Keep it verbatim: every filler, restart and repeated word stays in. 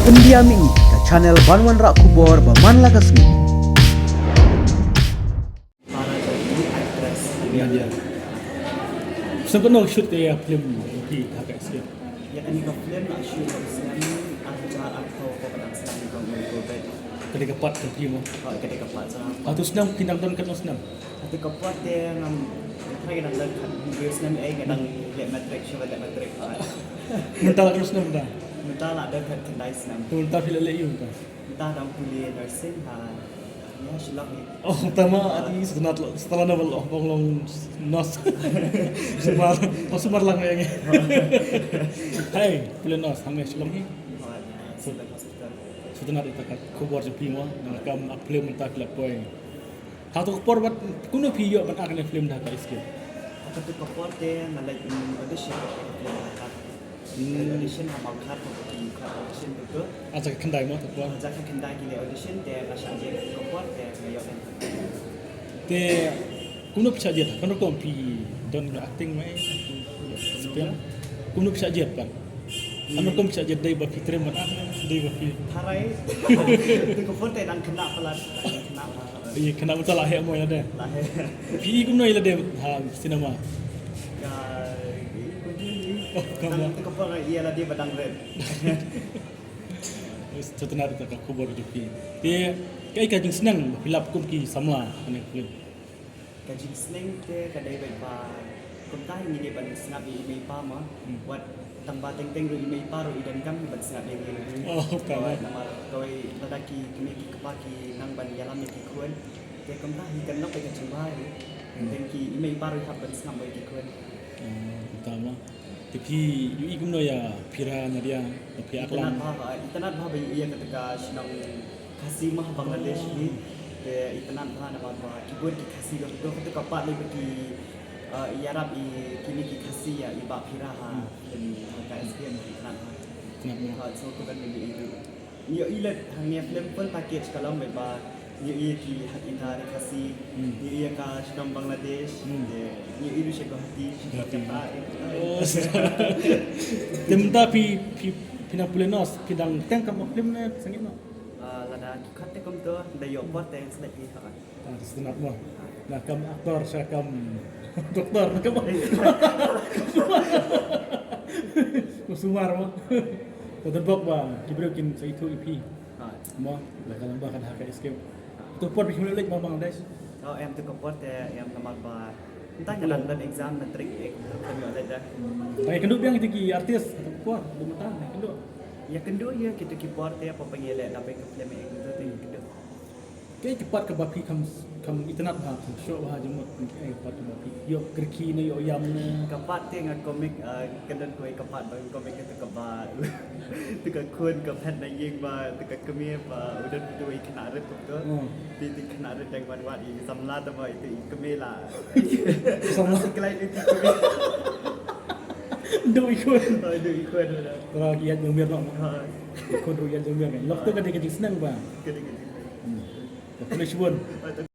India Mini, ka channel ban wanrah khubor ba man la ka sngi. Para jong i actress Nadia. Sngewbha shoot ka ïa film ki ha ka S K. Ïa kane ka film la shoot ha u snem ar hajar arphew, ka dang snem jong u Covid. Ka dei ka part jong phi mo? Hooid, ka dei ka part jong nga. Hato snem phi dang don katno snem? Hato ka por te ngam tharai ka dang don katno snem, eh, ka dang leh matric, shuwa leh matric. Mynta la katno snem mynta? Mynta la don khyndai snem. Mynta phi la leh ïa u mynta? Mynta dang pule nursing ha, ïa, Shillong hi. Oh, tama, ati, sdang la, sdang la na bal, oh, bang long nurse. Sumar, oh, sumar lang ïa ngi. Hai, pule nurse, hangne Shillong hi. Oh, ïa, Civil Hospital. Sdang ita ka khubor jong phi mo, na kam ap film mynta phi la poi. Hato ka por bad kumno phi ïoh ban act ha kane film da ka S K? Hato ka por te nga leit, mm, audition ha ka film da ka Hmm. Audition ha Mawkyrwat, ha ki Mawkyrwat audition tu tu. Aja ka khyndai mo, tu por. Aja ka khyndai ki leh audition te nga shah jied, tu por te nga ïoh. Te kumno phi shah jied? Kumno kum phi don acting mai? Spin. Kumno phi shah jied pan? Kumno kum phi shah jied, dei ba phi trem ban act, dei ba phi. Tharai. Tu ka por te dang khynnah palat, dang khynnah palat. Ïa, khynnah mynta la heh mo ïa lade. La heh. Phi i kumno ïa lade ha cinema? Ka, i kumno i? Oh, ka mo. Tang te ka por ïa lade ba dang rit. Sngewtynnat ïa ka khubor jong phi. Te kaei ka jingsneng ba phi lap kum ki samla ha kane ka film? Ka jingsneng te ka dei beit ba kumta hi ngi dei ban sngap ïa i mei i pa mo. Hmm. Wat tang ba teng teng ruh i mei i pa ruh i donkam ban sngap ïa ngi ruh. Oh, ka mo. Wat namar kawei lada ki kmie ki kpa ki nang ban ïalam ïa ki khun. Te kumta hi kan long ka jingbha hi. Hmm. Teng ki i mei i pa ruh hap ban sngap mo ïa ki khun. Oh, kumta mo. Te phi ïohi kumno ïa Phira Nadia, ba phi act lang? Itynnad bha, itynnad bha ba ïohi ïa kata ka shnong Khasi mo ha Bangladesh hi. Te itynnad bha namar ba ki bun ki Khasi, ka, ka, kata ka part lei ba ki, eh, ïarap ïa kine ki Khasi ïa i Bah Phira ha, hmm, ha ka S K M, itynnad bha. Itynnad bha. Ha, so ka ban ïohi ruh. Ngi ïohi leh hangne film full package ka long beit ba ngi ïohi ki ha ki Khasi, hmm, ngi ïohi ka shnong Bangladesh, hmm, te ngi ïohi ruh sha Guwahati, sha Guwahati. Kolkata. Oh, te mynta phi, phi, phi nang pule nurse, phi dang teng kam film ne sangeh noh? Ah, lada ki khot te kumto, da ïoh por te select hi ha. Ah, sngewtynnat mo. Na kam actor sha kam doktor, na kam sumar mo. Te don bok ba ki briew kin sa ithuh ïa phi. Ha. Mo, la ka lamba kan ha ka S K M. To por phi leit mo Bangladesh? Oh, em, to ka por te em namar ba mynta nga dang don exam matric, eh, kumta ym leit da. Ïakynduh biang ïa ki artist, to ka por, mynta ïakynduh. Ïakynduh ïa kito ki por te, haba ngi leh, lada ka film, eh, kumta te ïakynduh. Kaei ka part kaba phi kham, kham itynnad bha, kham shoh bha jingmut, kaei ka part kaba phi ïoh kyrki ne ïoh ïam ne? Ka part te nga comic, ah, ka don kawei ka part ba nga comic, kata kaba, kata ka khun ka phet na ïing ba, kata ka kmie ba u don uwei u khynnah rit kumto. Hmm. Te, te u khynnah rit dang wan wad ïa i samla, te ba ïa i kmie la. Samla. Sa kloi ïa i kmie. Duh i khun. Oh, duh i khun. Tara ki ïaid jingmir noh. Ha. I khun ruh ïaid jingmir. Lok to ka dei ka jingsneng ba. Ka dei ka jingsneng. Hmm. Ka khun shibun.